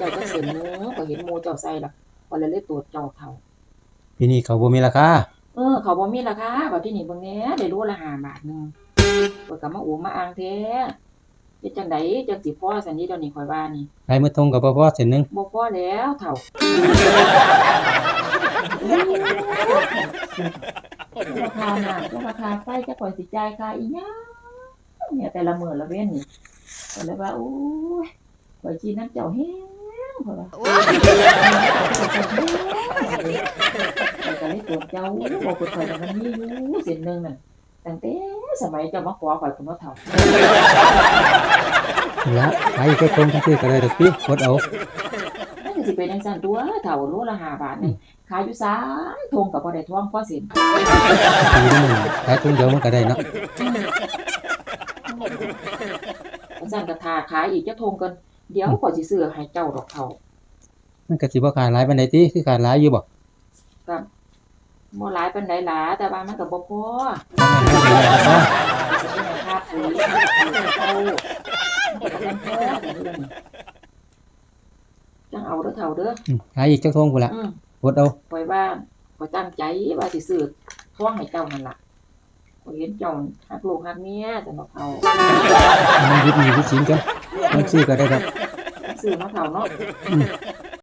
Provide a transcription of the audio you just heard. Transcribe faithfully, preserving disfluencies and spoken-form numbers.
จ้าจักเส้นหนึ่ง ข้อยเห็นหมู่เจ้าใส่ละ ข้อยเลยเลยตรวจเจ้าเฒ่า ปีนี้ข้าวบ่มีราคา เออ ข้าวบ่มีราคา บัดทีนี้เบิ่งแหน่ ได้โลละห้าบาทหนึ่ง ข้อยก็มาโอมมาอ่างแท้ เฮ็ดจั่งใดจั่งสิพอซั่นนี่ เดี๋ยวนี้ข้อยว่านี่ ขายหมดถุงก็บ่พอเส้นหนึ่ง บ่พอแล้วเฒ่า ราคาน้ำ ราคาไฟ จักข้อยสิจ่ายค่าอีหยังเนี่ย แต่ละมื้อละเว็นนี่ ข้อยเลยว่า โอ้ย ข้อยคิดนำเจ้าแฮง ข้อยว่า ข้อยก็เลยตรวจเจ้า บอกเพิ่น ข้อยว่ามันมีอยู่เส้นหนึ่งนั่น ตั้งแต่สมัยเจ้ามาขอข้อยพุ้นเนาะเฒ่า นี่ละ ขายอีกจักถุงจั่งซี้ก็ได้ดอกติ อดเอา มันก็สิเป็นจั่งซั้นตั่วเฒ่า โลละห้าบาทนี่ ขายอยู่สามถุงก็บ่ได้ทองพอเส้น ปีหนึ่งขายถุงเดียวมันก็ได้เนาะ อืม จั่งซั้นก็ถ้าขายอีกจักถุงก่อน เดี๋ยวข้อยสิซื้อให้เจ้าดอกเฒ่า มันก็สิบ่ขาดหลายปานใดติ คือขาดหลายอยู่บ่ ก็บ่หลายปานใดล่ะ แต่ว่ามันก็บ่พอ ค่าปุ๋ย ค่าข้าว มันก็บ่พอ จั่งเอาเด้อเฒ่าเด้อ อืม ขายอีกจักถุงพู้นล่ะ อืม อดเอา ข้อยว่า ข้อยตั้งใจว่าสิซื้อทองให้เจ้านั่นล่ะ ข้อยเห็นเจ้าฮักลูกฮักเมีย ซั่นดอกเฒ่า มันยึดหนี้ยึดสินกัน มันซื้อก็ได้ดอก ซื้อเนาะเฒ่าเนาะ อืม